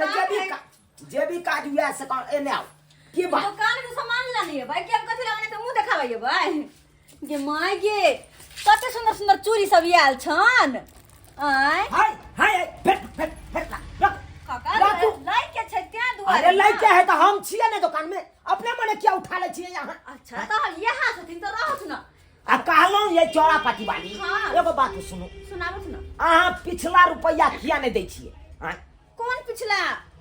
अरे जे भी जे भी काज हुआ से कह एने आओ की बात दुकान के सामान लानी है भाई कि हम कथी लाने तो मुंह देखाबै भाई गे my गे कते सुंदर सुंदर चूड़ी सब आयल छन आय हाय हाय हाय, फेट फेट फेट ला, रख काका राखू। लाई के छै तें दुआरे अरे ना। लइके है तो हम छिए ने दुकान में अपने मने क्या उठा ले छिए यहाँ अच्छा तऽ यहाँ छथिन तऽ रहत न आ कहलहुँ ये चौड़ा पाटी वाली हाँ। एगो बात सुनू सुनाबत न अहाँ पिछला रुपया किया नहीं दै छिए आँय? कोन पिछला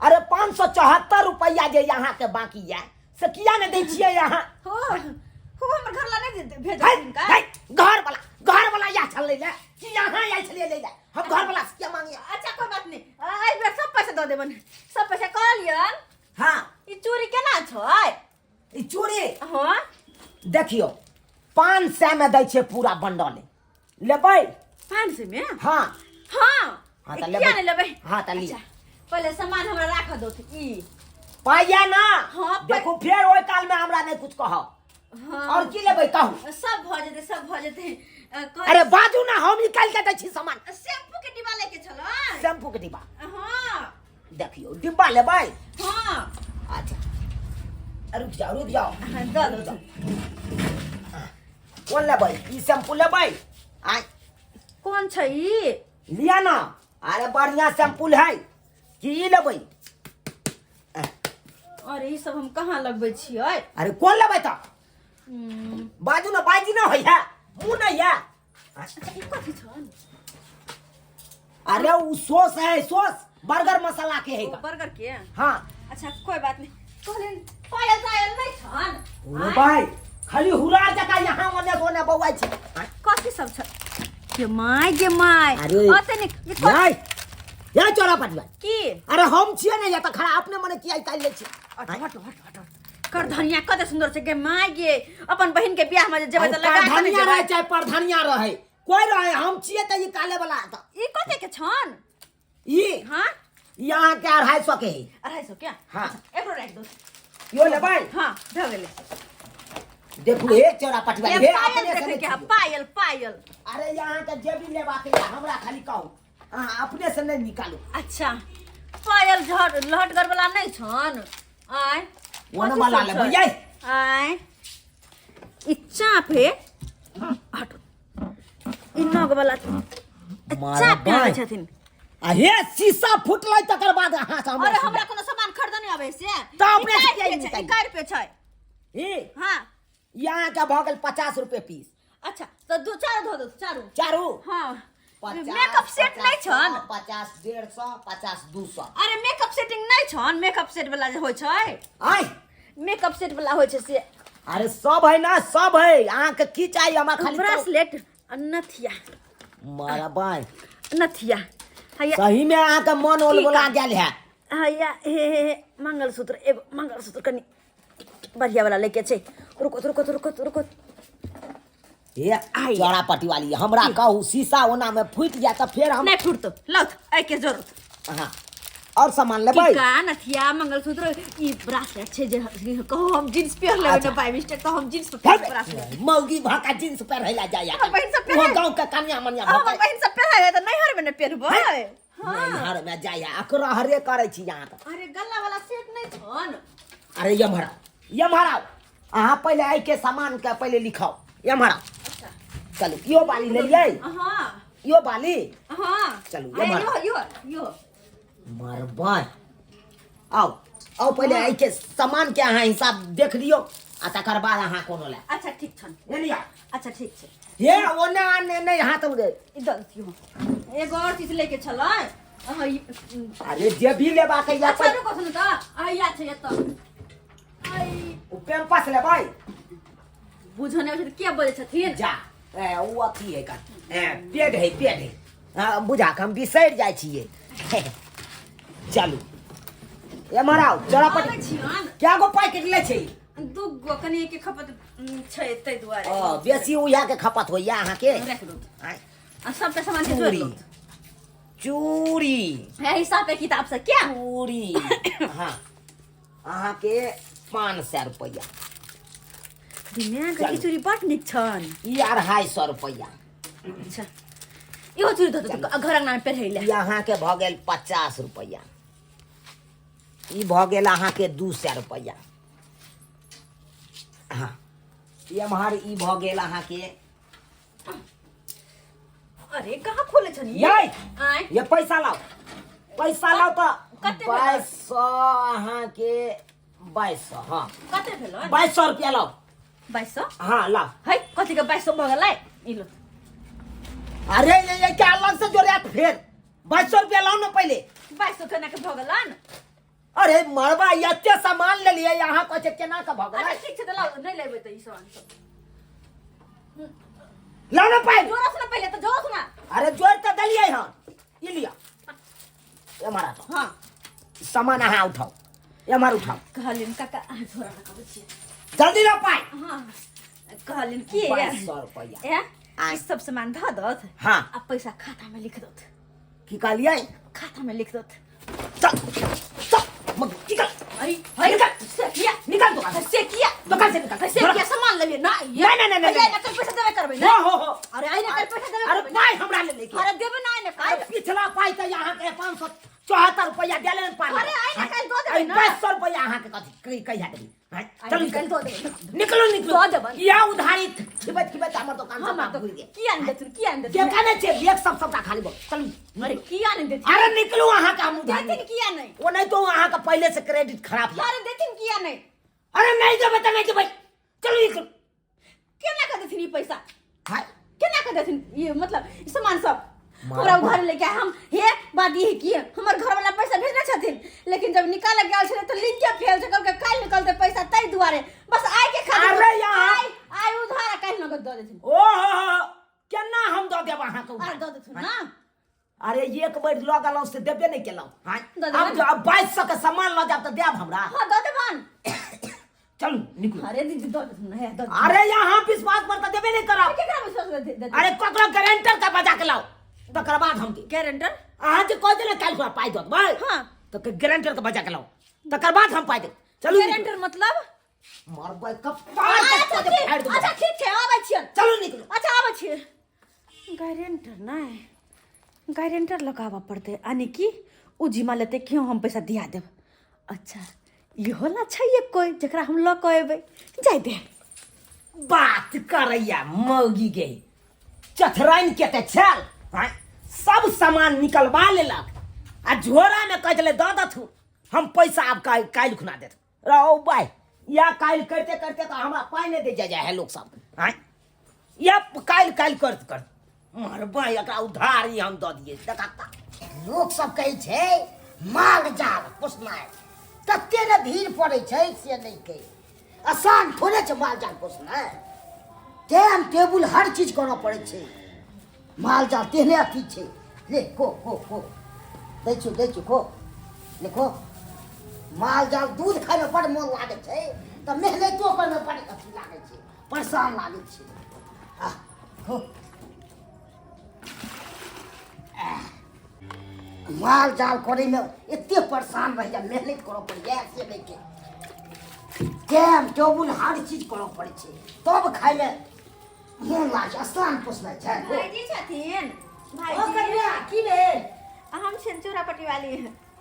अरे 574 रुपया जे यहाँ के बाकी है से किया नहीं दै छिए यहाँ हो हो हमर घर ला नहीं है, भेजथिन का है, घर वाला या छलै ले कि यहाँ आयल छलियै लै ले हम घर वाला से किया मांगिए अच्छा कोई बात नहीं एहि बेर सब पैसा दऽ देबन सब पैसा कहलियन हाँ ई चूड़ी केना छै ई चूड़ी हाँ देखियौ 500 में दै छियै पूरा बंडल लेबै 500 में हाँ हाँ हाँ, तऽ किया लेबै। नहीं लेबै हाँ, तऽ लिअ। अच्छा, पहिले सामान हमरा राख दो ई पाइया ना हाँ, देखू फेर ओहि काल में हमरा नहीं कुछ कहब हाँ और की लेबै कहू सब भऽ जेतै सब भऽ जेतै अरे बाजू ना हम निकाल के दै छी सामान शैम्पू के डिब्बा लेके छलै शैम्पू के डिब्बा हाँ देखियौ डिब्बा लेबै हाँ अच्छा रुक जाओ रुक जाओ हाँ, दऽ दो कोन लेबै ई शैम्पू लेबै आय कोन छै ई लिया ना अरे बढ़िया शैम्पू है कि ई लेबै अरे ई सब हम कहाँ लगबै छियै अरे कोन लेबै तऽ बाजू ना बाजी ना होइया मुँह नहीं है अच्छा ई कथी छन अरे वो सॉस है सॉस बर्गर मसाला के है ओ, बर्गर के हाँ अच्छा कोई बात नहीं कहलिन पायल तायल नहीं छन ओ भाई खाली हुरार जका यहाँ ओने ओने बौआइ छै कथी सब छ गे my गे my अरे ओते निक ई कथी- याय याय चोरा पटिया की अरे हम छियै ने या तऽ खड़ा अपने मने किया निकालि लै छियै हट हट हट हट कर धनिया कते सुंदर छै गे my गे अपन बहिन के बियाह में जे जेबै तऽ लगा के नहि धनिया जेबै रहे चाहे परधनिया रहे कोई रहे हम छियै तऽ ई काले वाला तऽ ई कते के छन ई हाँ ई अहाँके 250 के है 250 के हाँ। अच्छा, एकरो राखि दो यो लेबै हाँ भऽ गेलै देखू हे चोरा पटवा ये हे पायल अपने से देखै नहि के है छियै। पायल पायल अरे यहाँ के जे भी लेबाक ये हमरा खाली कहू अहाँ अपने से नहीं निकालू अच्छा पायल झट लहटगर वाला नहीं छन आय ओने कथी वाला सब लेबै छै? यै आय ई चाप हे हटो ई नग वाला मारा चाप बाँहि। पहिरै छथिन आ हे शीशा फुटलै तकर बाद अहाँ से हमरा अरे हमरा कोनो सामान खरीदने नहीं आबै से तऽ अपने ई से कै किया रुपए छै? निकालि? ई कै रुपए छै हे हाँ यहाँ के भऽ गेल 50 रुपए पीस अच्छा तऽ दू चारू धो दो चारू चारू हाँ 50, मेकअप सेट 50, नहीं छन 50 150 50 200 अरे मेकअप सेटिंग नहीं छन मेकअप सेट वाला जे होइ छै आय मेकअप सेट वाला होइ छै से अरे सब है ना सब है अहाँ के की चाहिए हमरा खाली कहू। ब्रासलेट आ नथिया मारा बाय नथिया हैया सही में अहाँ के मन ओलबोला गेल है हैया हे हे हे मंगलसूत्र एगो मंगलसूत्र कनि बढ़िया वाला लेके छै रुको रुको रुको रुको हे आई। चौड़ा पट्टी वाली हमरा कहू शीशा ओना में फूटि जाए तऽ फेर हम नहीं फूटतो लौथ एहि के जरूरत हाँ और सामान लेबै टीका नथिया मंगलसूत्र ई ब्रासलेट छै जे कहू हम जींस पहिर लेबै अच्छा। ने बाय मिस्टेक तऽ हम जींस पर ब्रासलेट मौगी भाका जींस पहिरैला जाइया हमर बहिन सब पहिरै। वो गाँव के कनिया मनिया हमर भका बहिन सब पहिरै तऽ नैहर मे ने पहिरबै हाँ नैहर में जाइया अकरा हरे करै छी यहाँ तऽ अरे गला वाला सेट नहीं छन अरे एम्हर आउ एम्हर आउ अहाँ पहिले एहिके सामानके पहिले लिखाउ एम्हर आउ अच्छा चलू इहो बाली लेलियै हाँ इहो बाली हाँ चलू, अरे एम्हर। यो यो यो मरबै आउ आउ पहिले एहिके सामानके अहाँ हिसाब देख लियौ आ तकर बाद अहाँ कोनो लए अच्छा ठीक छन ले लिअ अच्छा ठीक छै हे ओने आने नहि हाथ उड़े ई दऽ दियौ एगो और चीज लेके छलै अहाँ अरे जे भी लेबाक या अच्छा रुको सुन तऽ अहाँ या छै एतऽ आई ओ पेम्पस लेबै बुझऽ नहि आबै छै तऽ किया बजै छथिन जा ए, ओ अथी है का ए, पेड है पेड है हाँ बुझा के हम बिसरि जाइ छियै चलू एम्हर आउ चला आबै पट छियन क्या गो पैकेट लै छै दू गो कनि के खपत छै ताहि दुआरे ओ बेसी उएह के खपत होइया अहाँके राखि दू आँय, आ सबटा सामान के जोड़ि चूड़ी लू चूड़ी है हिसाब पे किताब से क्या चूड़ी हाँ अहाँके 500 रुपैआ दिमाग चलू। ई चूड़ी बड नीक छन ई 250 रुपैआ अच्छा इहो चूड़ी धो दे घर अंगना में पहिरै ई ले अहाँके भऽ गेल 50 रुपैआ ई भऽ गेल अहाँके 200 रुपैआ। हँ, एम्हर ई भऽ गेल अहाँके। अरे कहाँ खोले छनी? यै! आँय? ये पैसा लाओ, पैसा लाओ तऽ। कते भेल? 2200 अहाँके, 2200। हँ। कते भेल? 2200 रुपया लाओ। 2200? हाँ, लाओ। है, कथी के 2200 भऽ गेलै? ई लो। अरे ये क्या अलग से जोड़िया? फेर 2200 रुपया लाओ ना पहले। 2200 केना के भऽ गेलन? अरे मरबा, एते सामान ले लिए, यहाँ कहै छै केना के भऽ अच्छा गेलै। ठीक छै तऽ लाउ, नहि लेबै तऽ ई सामान सब। लाओ ना पाइ। जोरा से ना पहिले तऽ, जोरा से ना। अरे जोड़ तऽ देलियै हन। ई लिअ, एम्हर आउ। हाँ। सामान अहाँ उठाउ, एम्हर उठाउ। कहलिन काका, अहाँ झोरा रखाबै छियै। जल्दी लाओ पाइ। हाँ, कहलिन की 2200 रुपैआ। ए, ई सब सामान धऽ दत। हाँ। आ पैसा खाता में लिख दत। की कहलियै? खाता में लिख दत। चल चल, मग निकल। अरे है। निकल। से किया? निकल दुकान से। से किया? दुकान से निकल। से किया? सामान लेलियै ना? नहीं, नहीं, नहीं, नहीं, नहीं ना, पैसा देबे करबै ना। हो हो हो। अरे आई ना, पैसा देबे अरे करबै ना। पाइ हमरा ले लेके। अरे देबे ना, आई ना अरे काल्हि। पिछला पाइ तऽ अहाँके 574 रुपैआ देले ने पाइ। अरे आई ना, काल्हि दऽ देबै ना। 2200 रुपैआ अहाँके कथी कहिया देबै? आँय? आई चलू। ना, काल्हि दऽ देबै। निकलू निकलू। दऽ देबै। या उधारी खिबैत खिबैत हमर दुकान से हम बाप घुरि गेल। किया नहि देथिन? किया नहि देथिन? देखा नहि छै, बैग सब सबटा खाली भऽ चलू। अरे किया नहि देथिन? अरे निकलू, अहाँके हम उधारी देथिन किया नहि? ओ नहि तो अहाँके पहिले से क्रेडिट खराब यऽ। अरे देथिन किया नहि? अरे नहि देबै तऽ नहि देबै, चलू निकलू। केना कऽ देथिन ई पैसा? हाय। केना कऽ देथिन ई, मतलब ई सामान सब मार हमरा बाप। उधारी लेके हम। हे, बात ई है कि हमर घर वाला पैसा भेजने छथिन, लेकिन जब निकाले गेल छलै तऽ लिंके फेल छै। कहलकै काल्हि निकलतै पैसा, ताहि दुआरे बस आइ के खातिर। अरे यहाँ- आइ आइ उधार आ काल्हि नगद दऽ देथिन। ओ हो हो, केना हम दऽ देब अहाँके उधार? अरे दऽ देथुन ना। अरे एक बेर लऽ गेलहुँ से देबे नहि केलहुँ। हाँ। दऽ देबै आब ने। जो अब 2200 के सामान लऽ जायब तऽ देब हमरा? हाँ, दऽ देबन। चलू निकलू। अरे दीदी, दऽ देथुन ना, हे दऽ देथुन। अरे यहाँ विश्वास पर तऽ देबे नहि करब। केकरा विश्वास दे देथिन? अरे ककरो गारंटर के बजा के लाओ, तकर बाद हम देब। गारंटर? अहाँ जे कह देले काल्हि खुना पाइ दऽ देबै। हाँ। तऽ गारंटर के बजा के लाओ, तकर बाद हम पाइ देब। चलू निकलू। गारंटर मतलब? मरबै कपार के अच्छा कऽ देब, फाड़ि ठीक, देबै। अच्छा ठीक छै, आबै छियन। चलू निकलू। अच्छा, आबै छियै। गारंटर नहि, गारंटर लगाबऽ पड़तै, यानी कि ओ जिम्मा लेतै कि हम पैसा दिया देब। अच्छा, इहो ला छै कोइ जकरा हम लऽ कऽ अयबै। जाय दे। बात करैया मौगी गे, चथराइन के तऽ छल। आँय, सब सामान निकलवा लेलक आ झोरा में कह देले दऽ दथु, हम पैसा आब काल्हि काल्हि खुना देत रहो बाय। या काल्हि करते करते तऽ हमरा पाइ नहि दे जाय जाय है लोक सब। आँय, या काल्हि काल्हि करत करत मरबै, एकरा उधारी हम दऽ दियै देखा। लोक सब कहै छै माल जाल पोसनाइ तते ने भीड़ पड़ै छै से नहि कहि, आसान थोड़े छै माल जाल पोसनाइ। टाइम टेबुल हर चीज करऽ पड़ै छै। माल जाल तेहने अथी छै। ले खो खो खो, दै छियौ दै छियौ, खो ले खो। माल जाल दूध खाइमे बड़ मोन लागै छै तऽ मेहनतो करमे बड़ अथी लागै छै, परेशान लागै छै। आह, खो। आह, माल जाल करैमे एते परेशान रहैया, मेहनत करऽ पड़ैया से नहि के टाइम टेबुल हर चीज करऽ पड़ै छै, तब खाइमे मोन लागै छै। आसान पोसनाइ छै। भाईजी छथिन? ओ भाईजी। कन्या, की भेल? हम छियनि चूड़ा पट्टी वाली।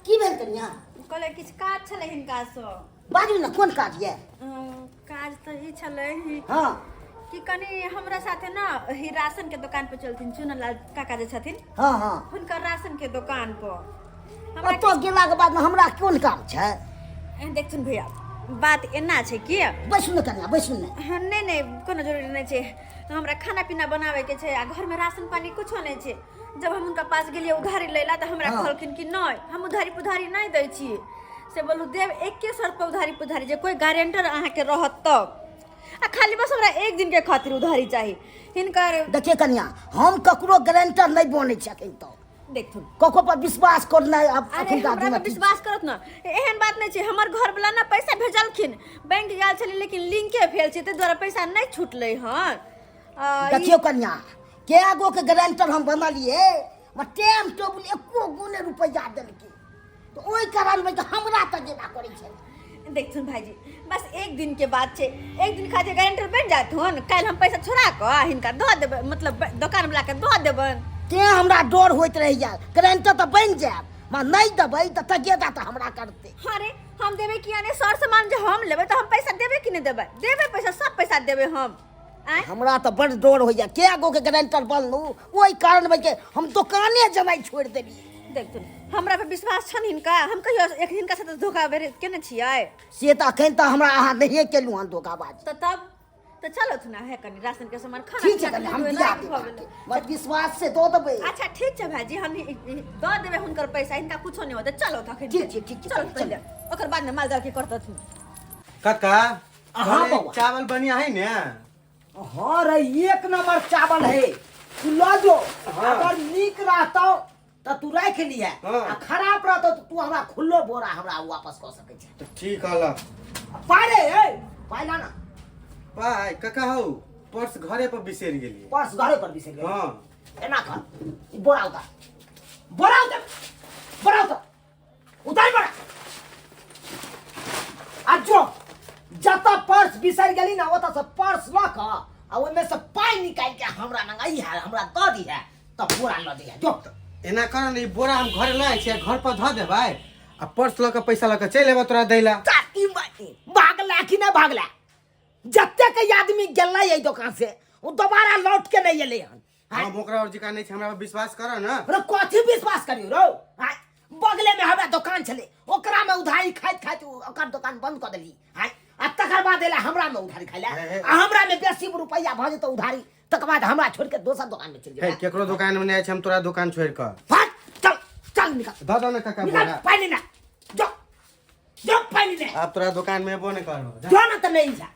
की भेल कन्या? कहले किछु काज छलै हिनकासँ। बाजू ने, कोन काज यऽ? काज तऽ ई छलै हाँ। कि कनि हमरा साथे ना ही राशन के दुकान पर चलथिन, चुनलाल काका जे छथिन। हाँ हाँ। हुनकर राशन के दुकान पर हमरा। ओतऽ गेलाके बादमे हमरा कोन काम छै? देखथुन भैया, बात एना छै कि बैसू ने कन्या, बैसू ने। हाँ, नहि नहि, कोनो जरूरी नहि छै। हमरा खाना पीना बनाबैके छै आ घरमे राशन पानी कुछो नहि छै। जब हम हुनका पास गेलियै उधारी लै ला तऽ हमरा कहलखिन कि नहि, हम उधारी पुधारी नहि दै छी। से बोलू, देब एके शर्त पर उधारी पुधारी, जे कोइ गारेंटर अहाँके रहत तब। आ खाली बस हमरा एक दिन के खातिर उधारी चाही हिनकर। देखिए कन्या, हम ककरो गारंटर नहि बनै छी अखन तक। देखथुन। ककरो पर विश्वास करनाइ आब अरे अखुनका हमरा दिनमे पर विश्वास करत न, एहन बात नहि छै। हमर घर वाला ने पैसा भेजलखिन, बैंक गेल छलै, लेकिन लिंके फेल छै, ताहि दुआरे पैसा नहि छूटलै हन। देखियौ कन्या, कए गो के गारंटर हम बनलियै, टाइम टेबुल एको गो नहि रुपैआ देलकै, तऽ ओहि कारणमे तऽ हमरा तऽ जेना करै छै। देखथुन भाईजी, बस एक दिन के बात छै। एक दिन खातिर गारंटर बनि जाथुन, काल्हि हम पैसा छोड़ा कऽ हिनका दऽ देबै, मतलब दोकान वाला के दऽ देबनि। तें हमरा डर होइत रहैया, गारंटर तऽ बनि जायब माँ नहि देबै तऽ तगेदा तऽ हमरा करतै। अरे हम देबै किया नहि? सर सामान जे हम लेबै तऽ हम पैसा देबै कि नहि देबै? देबै पैसा, सब पैसा देबै हम। आँय? हमरा तऽ बड डर होइया, कए गो के गारंटर बनलहुँ, ओहि कारण के हम दोकाने जेनाइ छोड़ि देलियै। देखथुन, हमरा पर विश्वास छनि हिनका? हम कहियो एक हिनका साथ धोखा बेर केने छियै? से तऽ अखन तऽ हमरा अहाँ नहिए केलहुँ हन धोखाबाजी। तऽ तब तऽ चलत ना है कनी राशन के सामान खाना ठीक छै, पीना कनि हम के दिया राति देब भऽ गेलै। अहाँके। मत विश्वास से दऽ देबै। अच्छा ठीक छै भाईजी, हम दऽ देबै हुनकर पैसा, हिनका कुछो नहि होतै। चलो तखन। ठीक छै, ठीक छै, चलो चलू, पहिले ओकर बाद ने माल जाल के करतथिन। काका, हाँ, अरे, बौआ। चावल बढ़िया है ने? हाँ रे, एक नंबर चावल है, तू लऽ जो। हाँ। अगर नीक रहतौ तऽ तू राखि लिहे। हाँ। आ खराब रहतौ तऽ तू हमरा खुल्लो बोरा हमरा वापस कऽ सकै छै। तऽ ठीक हल। पाइ रे, ए पाइ ला ना। पाइ काका हौ, पर्स घरे पर बिसरि गेलियै। पर्स घरे पर बिसरि गेली? हाँ। एना कर, ई बोरा उतार, बोरा उतार, बोरा उतार, उतार बोरा। आ जो जतऽ पर्स बिसरि गेली ना ओतऽ से पर्स लऽ कऽ आ ओहिमे से पाइ निकालि के हमरा लग अइहे, हमरा दऽ दिहे, तब बोरा लऽ जइहे। जो। एना कर ने, ई बोरा हम घरे लऽ आइ छियै, घर पर धऽ देबै आ पर्स लऽ कऽ पैसा लऽ कऽ चलि एबै तोरा दै ला। चाची माटी भागला कि नहि भागला? जतेक आदमी गेलै एहि दोकान से ओ दोबारा लौट के नहि एलै हन। हम ओकरा और जिका नहि छै, हमरा पर विश्वास कर ना। रे कथी विश्वास करियौ रौ? आँय, बगले में हमरा दोकान छलै, ओकरा में उधारी खाइत खाइत ओकर दोकान बंद कऽ देली। आँय, आ तकर बाद एला हमरा में उधारी खाइ ला। हे, हे। आ हमरा में बेसी रुपैआ भऽ जेतौ उधारी, तकर बाद हमरा छोड़ि के दोसर दोकान में चलि हे जेबै। केकरो दोकान में नहि जाइ छै हम तोरा दोकान छोड़ि कऽ। फट, चल चल निकल। दऽ दऽ ने काका निकल बोरा। पानि ना, जो जो पानि ले। आब तोरा दोकान में एबो नहि करबो, जा। जो ना तऽ नहि जा।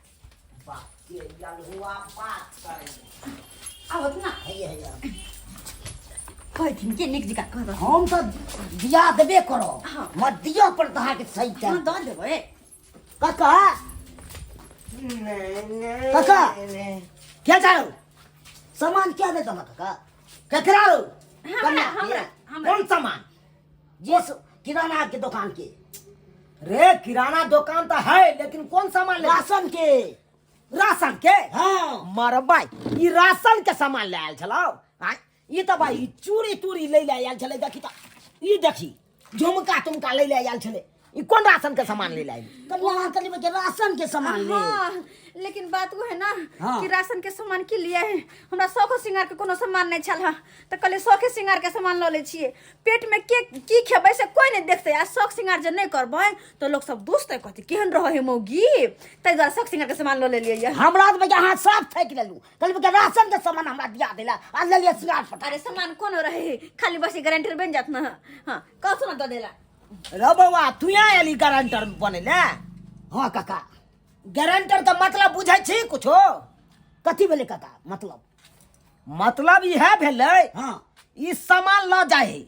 बाप के ललहुआ बात करै। आवत ना। हैया हैया। कहथिन के नीक जकाँ कह दऽ। हम तऽ दिया देबे करब। हाँ। मत दिअ पर तऽ अहाँके सही हाँ टाइम। दऽ देबै। काका, काका क्या चाहो? सामान क्या दे देलक काका? केकरा रौ? हमरा कन्या, हमरा हमरा। कोन सामान? जे किराना के दुकान के। रे किराना दुकान तऽ है, लेकिन कोन सामान ले? राशन के। राशन के? हाँ। मरबाई, ई राशन के सामान ले आयल छलौ? आँय, ई तऽ भाई ई चूड़ी तूड़ी लै ले आयल छलै। देखी तऽ, ई देखी झुमका तुमका लै ले आयल छलै। ई कोन राशन के सामान लै ले आयल? कनिया अहाँ कहलियै कि राशन के सामान ले। हाँ, लेकिन बात वो है ना हाँ। कि राशन के सामान की लिए है, हमरा शौखो श्रृंगार के कोनो सामान नहीं छल। हाँ तऽ कहलियै शौखे श्रृंगार के सामान लऽ लै छियै, पेट में के की खेबै से कोई नहीं देखतै, आ शौख श्रृंगार जे नहीं करबै तऽ लोक सब दोसतै, कहतै केहन रहै है मौगी, ताहि दुआरे शौख श्रृंगार के सामान लऽ लेलियै यऽ। हमरा तऽ भैया अहाँ साफ थाकि लेलहुँ, कहलियै कि राशन के सामान हमरा दिया देला आ लेलियै श्रृंगार पटा। अरे सामान कोनो रहे, खाली बस गारंटर बनि जात ना। हाँ कहथु ना दऽ देला। रे बौआ, तू यहाँ एली गारंटर बने ले? हाँ काका। गारंटर के मतलब बुझै छी कुछो? कथी भेलै काका मतलब? मतलब इएह भेलै। हाँ। ई सामान लऽ जाही,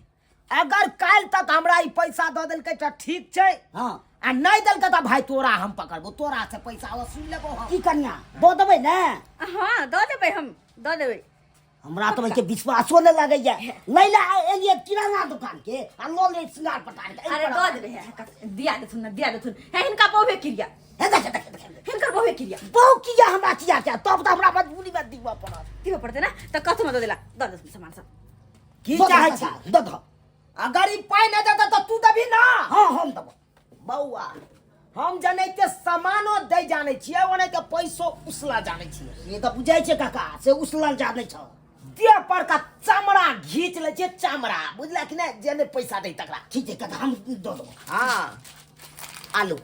अगर काल्हि तक हमरा ई पैसा दऽ देलकै तऽ ठीक छै। हाँ। आ नहि देलकै तऽ भाई तोरा हम पकड़बो, तोरा से पैसा वसूल लेबो हम। की कनिया दऽ देबै ने? हाँ दऽ देबै, हम दऽ देबै। हमरा तऽ के विश्वासो नहि लगैया, लै लए एलियै किराना दुकान के आ लऽ ले श्रृंगार पटार के। अरे दऽ देबै, हे, दिया देथुन ना, दिया देथुन। हे हिनका बहुवे क्रिया। हे देख, देख, देख, देख। हिनकर बहुवे क्रिया। बहु किया हमरा किया किया, तब तऽ हमरा मजबूरी में दिअ पड़त। दिअ पड़तै ना तऽ कथु दऽ देला, दऽ देथुन सामान सब। की दऽ चाहै दऽ छी? दऽ दऽ। अगर ई पाइ नहि देतै तऽ तू देबही ना? हाँ हम देबो। बौआ, हम जनैते सामानो दै जानै छियै, ओनाहिते पैसो उसला जानै छियै। से तऽ बुझै छियै काका, से उसलल जानै छ। देह पर का चमड़ा घीच लै छियै, चमड़ा बुझला कि नहि, जे नहि पैसा दै तकरा। ठीक छै काका, हम दऽ देबो। हाँ। आलू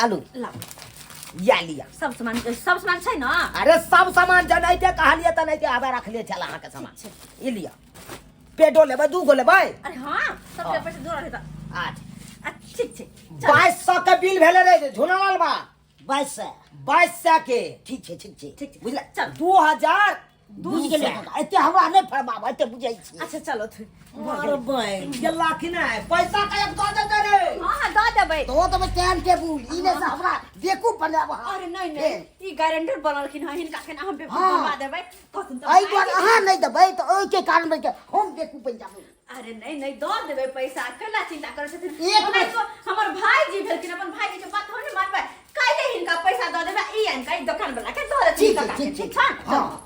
आलू लाउ। या लिया। सब सामान, सब सामान छै ना? अरे सब सामान जनैते कहलियै तऽ नहिते आबे रखलियै चल अहाँके सामान। ठीक छै। ई लिअ, पेडो लेबै, दू गो लेबै? अरे हाँ, सब हाँ। पैसा जोड़ा रहता। अच्छा। आ, ठीक छै, चल। 2200 के बिल भेलै रे झुनालाल बा। 2200। 2200 के। ठीक छै, ठीक छै। ठीक छै। बुझला? चल। 2000 बुझि गेलियै काका, एते हमरा नहि फरमाब, एते बुझै छी। अच्छा चलो थु। अरे बहिन गेला कि नहि? पैसा कयक दऽ देतै रे? हाँ हाँ दऽ देबै। दऽ देबै टाइम टेबुल, ई नहि से हमरा बेवकूफ बनायब अहाँ। अरे नहीं नहीं, ई गारंटर बनलखिन हँ, हिनका केना हम बेवकूफ हाँ। बनवा देबै? कहथुन तऽ एहि दुआरे अहाँ नहि देबै तऽ ओहिके कारण बनि के हम बेवकूफ बनि जाबै। अरे नहीं नहीं, दऽ देबै पैसा, केना चिंता करै छथिन? एक ओना मिनट। तो हमर भाईजी भेलखिन, अपन भाईजी के बात हम नहि मानबै। काल्हि हिनका पैसा दऽ देबै, ई हिनका ई दोकान वाला के दऽ देथिन। ठीक छै, काका के, ठीक छै। ठीक छै? हाँ।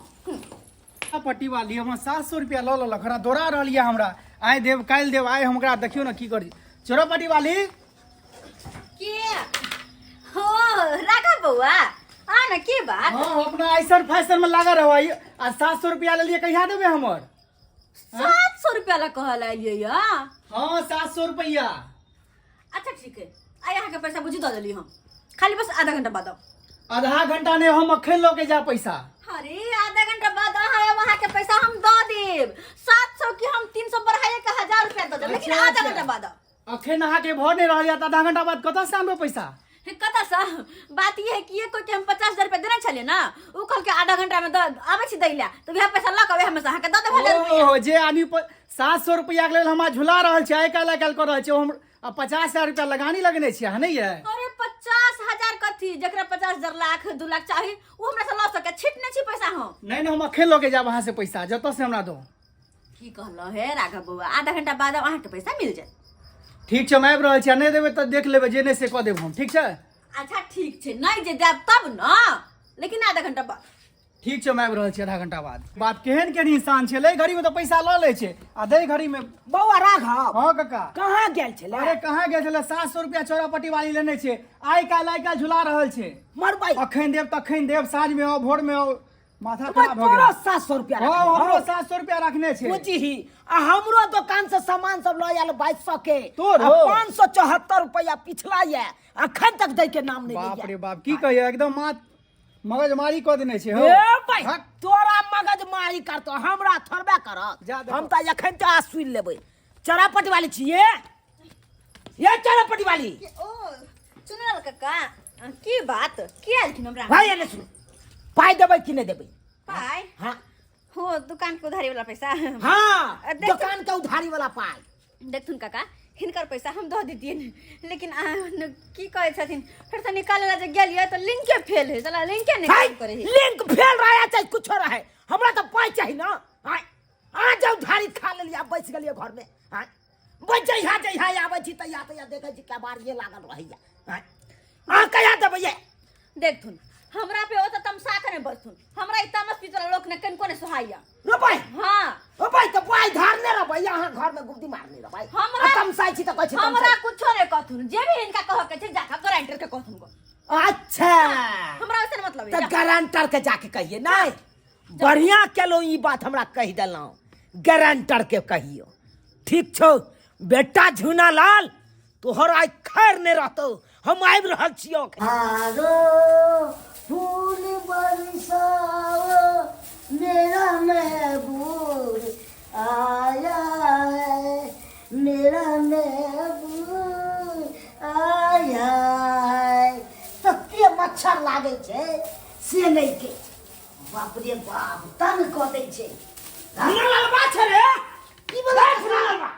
पट्टी वाली हमर 700 रुपया लऽ लेलक, हमरा दौड़ा रहल यऽ हमरा। आइ देब काल्हि देब, आइ हम ओकरा देखियौ ने की करी। चोरापट्टी वाली के हो राघव बौआ, आ ना, के बात? हाँ, अपना ऐसन फैशन में लागल रहो। आ 700 रुपया लेलिए, कहिया देबै हमर? 700 रुपया ला कहल आइलिए या? हाँ, 700 रुपया। अच्छा ठीक है, आइ अहाँके पैसा बुझी दऽ देली हम, खाली बस आधा घंटा बाद आउ। आधा घंटा नहीं, हम अखन लऽ के जा पैसा। अरे आधा घंटा बाद अहाँ आयब, अहाँके पैसा हम दऽ देब। 700 की हम 300 बढ़ाइए के 1000 रुपया दऽ देब, लेकिन अच्छा, आधा अच्छा। घंटा बाद आउ। अखन अहाँके भऽ नहि रहल यऽ तऽ आधा घंटा बाद कतऽसँ आनबै पैसा? हे, कतऽसँ? बात ई है कि एक कोई के हम 50,000 रुपया देने छलियै ना, उ कहलकै आधा घंटा में दऽ आबै छी दै लए, तऽ वएह पैसा लऽ कऽ वएह में से अहाँके दऽ देब 1000 रुपया। ओहो, जे आदमी 700 रुपया के लेल हमरा झुला रहल छै, आइ काल्हि आइ काल्हि कऽ रहल छै, ओ हम आ 50,000 रुपया लगानी लगने छियै अहाँ नहि ये? अरे 50,000 कथी, जकरा 50,000 लाख 2 लाख चाही ओ हमरा से लऽ सके, छीट नहि छी पैसा हम। नहीं नहीं, हम अखन लऽ के जायब अहाँ से पैसा, जतऽ से हमरा दो। की कहलहुँ हे राघव बौआ, आधा घंटा बाद अहाँके पैसा मिल जायत। ठीक छै, हम आबि रहल छी, आ नहि देबै तऽ देख लेबै, जे नहि से कऽ देब हम, ठीक छै? अच्छा ठीक छै, नहि जे देब तब ने, लेकिन आधा घंटा बाद। ठीक छै, हम आबि रहल छी आधा घंटा बाद। बाप, केहन केहन इंसान छै, लै घड़ी में तऽ पैसा लऽ लै छै आ दै घड़ी में। बौआ राघव। हाँ काका। कहाँ गेल छलै? अरे कहाँ गेल छलै, 700 रुपया चौरापट्टी वाली लेने छै, आइ काल्हि आइ काल्हि झुला रहल छै। मरबै। अखन देब तखन देब, साँझ में आउ, भोर में आउ, माथा भाई, खराब भऽ तोरो गेल। 700 रुपया हाँ, रखने हमरो हौ। 700 रुपया रखने छै। बुझही, आ हमरो दोकान से सामान सब लऽ आयल 2200 के। तोरो? आ 574 रुपया पिछला ये, अखन तक दै के नाम नहीं बाप लैया। रे बाप, की कहियो, एकदम माथ मगजमारी कऽ देने छै हौ। ए भाई, हट। तोरा मगजमारी करतो, हमरा थोड़बे करत। जा देखो। हम तऽ एखन तऽ आ सुनि लेबै। चरापट वाली छियै ये, चरापटी वाली। ओ चुनल काका, की बात, की आयल हमरा? भाई एने सुन, पाइ देबै कि नहि देबै? पाइ? हाँ। हो दुकान के उधारी वाला पैसा? हाँ, देख। दुकान के उधारी वाला पाइ। देखथुन काका, हिनकर पैसा हम दऽ दितियनि, लेकिन की कहै छथिन, फेर से निकाले ला जे गेलियै तऽ लिंके फेल है, साला लिंके नहि हाय, काम करै है। लिंक फेल रहा चाहे कुछो रहे, हमरा तऽ पाइ चाही ना। हाय, आ जाउ, उधारी खा लेलियै, आब बैस गेलियै घरमे। हाय, बैस जइहा, जइहा आबै छी तहिया तहिया देखै छी कबाड़िए लागल रहैया। हाय, अहाँ कहिया देबै ये? देखथुन, हमरा पे ओतऽ तमसा के नहि बजथुन, हमरा ई तमस पीतल लोक ने कनिको नहि सोहाइया। रोपाई। हाँ। रोपाई तऽ पाइ धारने रहबै, अहाँ घरमे गुप्ती मारने रहबै। हमरा- आ तमसाइ छी तऽ कहै छी हमरा तमसाइ। कुछो नहि कहथुन, जे भी हिनका कहऽ के छै जाके गारंटर के कहथुन गो। अच्छा, हमरा ओइसन मतलब है। तऽ गारंटर के जाके कहिए। नहि, बढ़िया केलहुँ ई बात हमरा कहि देलहुँ, गारंटर के कहियो। ठीक छौ बेटा झुना लाल, तोहर आइ खैर नहि रहतौ, हम आबि रहल छियौ। आरो फूल बरसाओ, मेरा महबूब आया है, मेरा महबूब आया है। तते मच्छर लागै छै से नहि के, बाप रे बाप, तंग कऽ दै छै। झुना लालबा छै रे। की बला? झुना लालबा।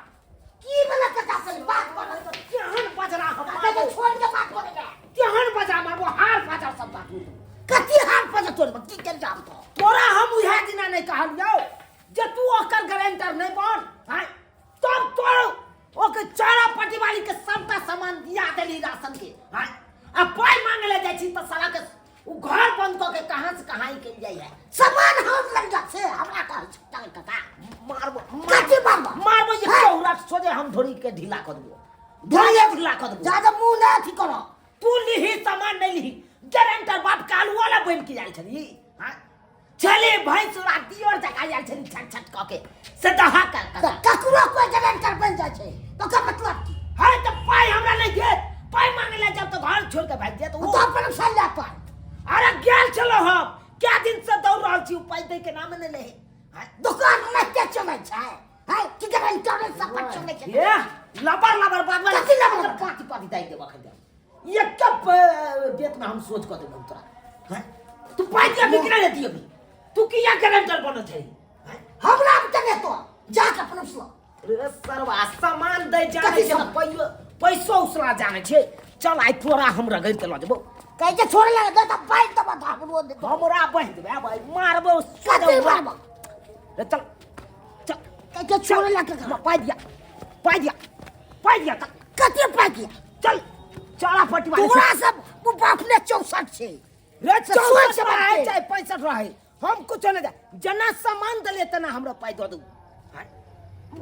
की बला कका से बात करऽ? केहन बजरा हम कका के छोड़ के बात करे ले। केहन बजरा मारबो, हार पाजर सब बात। कथी हार पाजर तोड़ब? की कर जाम तो तोरा हम उहे दिना नहीं कहलियौ जे तू ओकर गारंटर नहीं बन। आँय, तब तोर ओकर चारा पट्टी वाली के सबटा सामान दिया देली राशन के। आँय, आ पाइ मांगे ले जाइ छी तऽ साला के उ घर बंद कऽ के कहाँ से कहाँ निकलि जाइए। सामान हम लग जा से हमरा कहै छै चल काका। मारबो। कथी मारबो? मारबो जे चौरा सोझे हम धोरी के ढीला कऽ देबो, धोरिए ढीला कऽ देबो। जादा मुंह ना अथी करो। तू लिही सामान नहीं लिही गारंटर बाप कालू वाला बन के आयल छली। हाँ चले भैंस उड़ा दियोर जका आयल छली छट छट कऽ के से दहा कर। तऽ ककरो कोई गारंटर बन जाइ छै तो ओकर मतलब की? हाँ तऽ पाइ हमरा नहीं देत, पाइ मांगे ला जाब तऽ घर छोड़ के भागि जायत। ओ तऽ अपन साल ले पाइ। अरे गेल छलो हम, क्या दिन से दौड़ रहल छी, पाइ दै के नाम नहि ले। हाँ, दुकान में के चलै छै है कि गारंटर सब पर चलै छै? ये लबर लबर बात। कथी लबर लबर? पाँच पाँच दाइ देब अखन जाब एक बेत में हम सोच कऽ देबौ तोरा। हैं? तू पाइ दिया भी कि नहि दिया भी? तू किया गारंटर बनल छै? हैं? हमरा में तऽ तो जा के अपन उसलो। रे सरवा, सामान दै जाने कथी छै तऽ सामान? पैयो पैसो उसला जाने छै। चल आइ तोरा हम रगड़ि के लऽ जेबौ। कहै छै छोड़ ले दे तऽ बाइक तऽ बता हमरो दे। हमरा बान्हि देबै भाइ, मारबौ। कथी मारबौ? रे चल चल। कहै छै छोड़ ले के। पाइ दिया, पाइ दिया, पाइ दिया तऽ। कथी पाइ दिया? चल चौड़ा पट्टी वाली। तोरा सब ओ बाप ने 64 छै। रे से सोच 64 समझ रहै के। चाहे 65 रहै, हम कुछो नहि जाय, जेना सामान देलियै तेना हमरा पाइ दऽ दू।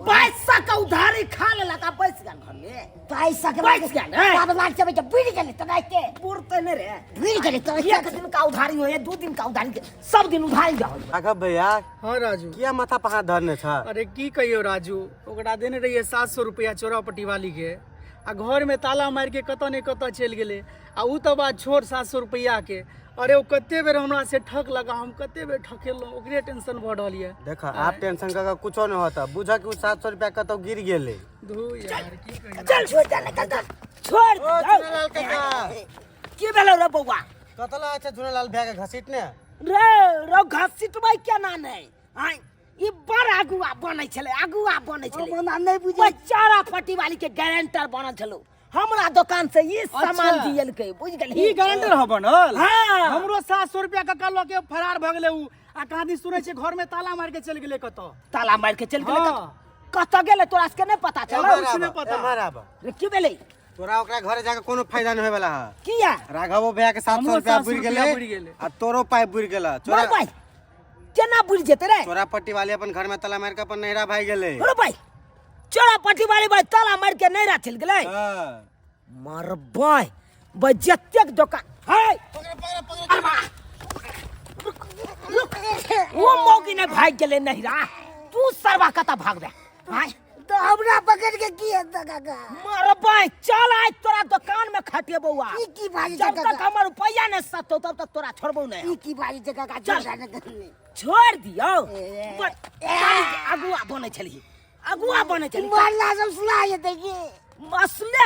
पैसा का उधारी खा लेलक आ बैस गेल घर में। पैसा के बैस गेल, हैं? बाप लाख से बच्चा बुझ गेलै तऽ राइते बुढ़ते नहीं रे। बुझ गेलै तऽ एक दिन का उधारी होए, 2 दिन का उधारी, सब दिन उधारी जाओ। राघव भैया। हाँ राजू। किया माथा पर हाथ धरने छ? अरे की कहियो राजू, ओकरा देने रहिए 700 रुपया चोरा पट्टी वाली के आ घर में ताला मारि के कतऽ ने कतऽ चलि गेलै। आ उ तऽ बात छोड़ 700 रुपया के, अरे ओ कते बेर हमरा से ठक लगा, हम कते बेर ठकेलहुँ, ओकरे टेंशन भऽ रहल यऽ। देख, आब टेंशन कर कुछो नहीं होता। बुझ कि उ 700 रुपया कतौ गिर गेलै। धू यार, की कहियो। चल, छोड़ दे ने काका। छोड़। ओ झूलेलाल काका। की भेलो रे बौआ? कतऽ लगा छै झूलेलाल भैया के घसीटने? रे रो, घसीटबै केना नहि? आँय, ई बड़ अगुआ बनै छलै, अगुआ बनै छलै। हम ओना नहि बुझै। ओहि चारा पट्टी वाली के गारंटर बनल छलौ। हमरा दोकान से ई सामान दियलकै, बुझ गेलही? ई गारंटर ह बनल? हाँ। हमरो 700 रुपया कक्का लऽ के फरार भऽ गेलै उ आ कहाँ दिन सुनै छै घर में ताला मारि के चलि गेलै कतऽ। ताला मारि के चलि गेलै? हाँ। कतऽ गेलै, तोरा सबके नहि पता चलौ? एम्हर कुछ नहि आब, पता। एम्हर आब। रे, की भेलै? तोरा ओकरा घरे जाके कोनो फायदा नहीं होय वाला है। किया? राघवो भैया के 700 हमरो रुपया 700 बुड़ रुपया गेलै बुड़ि गेलै। आ तोरो पाइ बुड़ गेल। चोरा मर भाई, केना बुझि जेतै रे? चोरा पट्टी वाली अपन घर में ताला मार के अपन नैहरा भागि गेलै। रे भाई, चोरा पट्टी वाली भाई ताला मारि के नैहरा चलि गेलै? हाँ। मरबै भाई, जतेक दोकान है अरे, ओ मौगी नहि भागि गेलै नैहरा, तू सरवा कतऽ भागबे? आँय? तऽ हमरा पकड़ के की हेतै काका? मरबै, चल, आइ तोरा दोकान में खटेबौ आ। ई की बाजै छै जब तक काका? हमर रुपैआ नहि सतौ, तब तक तोरा छोड़बौ नहि। ई की बाजै छै काका? चल। छोड़ दे ने। छोड़ दियौ। ए। अगुआ बनै छलही, अगुआ बनै छलही। मारला सब सुना जेतै की? असले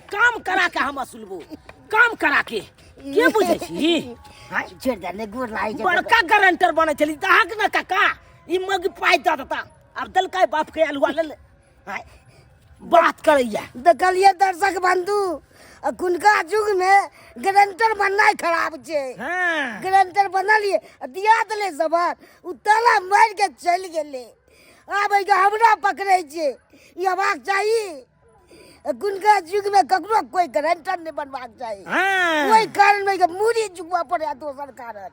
काम करा के हम असुलबो, काम करा के के बुझै छी? आँय? छोड़ दे ने, गोर लागै छै। बड़का गारंटर बनै छली अहाँके ने काका। ई मग पाइ दऽ देता, आब देलकै बाप के अलुआ ले ले। आँय, बात करैया। देखलिए दर्शक बंधु, अखुनका युग में गारंटर बननाइ खराब छै। गारंटर बनलिए आ दिया देले सामान, उ ताला मारि के चलि गेलै। आब एहिके हमरा पकड़ै छै, ई हेबाक चाही? अखुनका युग में ककरो कोई गारंटर नहि बनबाक चाही। ओहि कारण में मूड़ी झुकबऽ पड़े, दोसर कारण।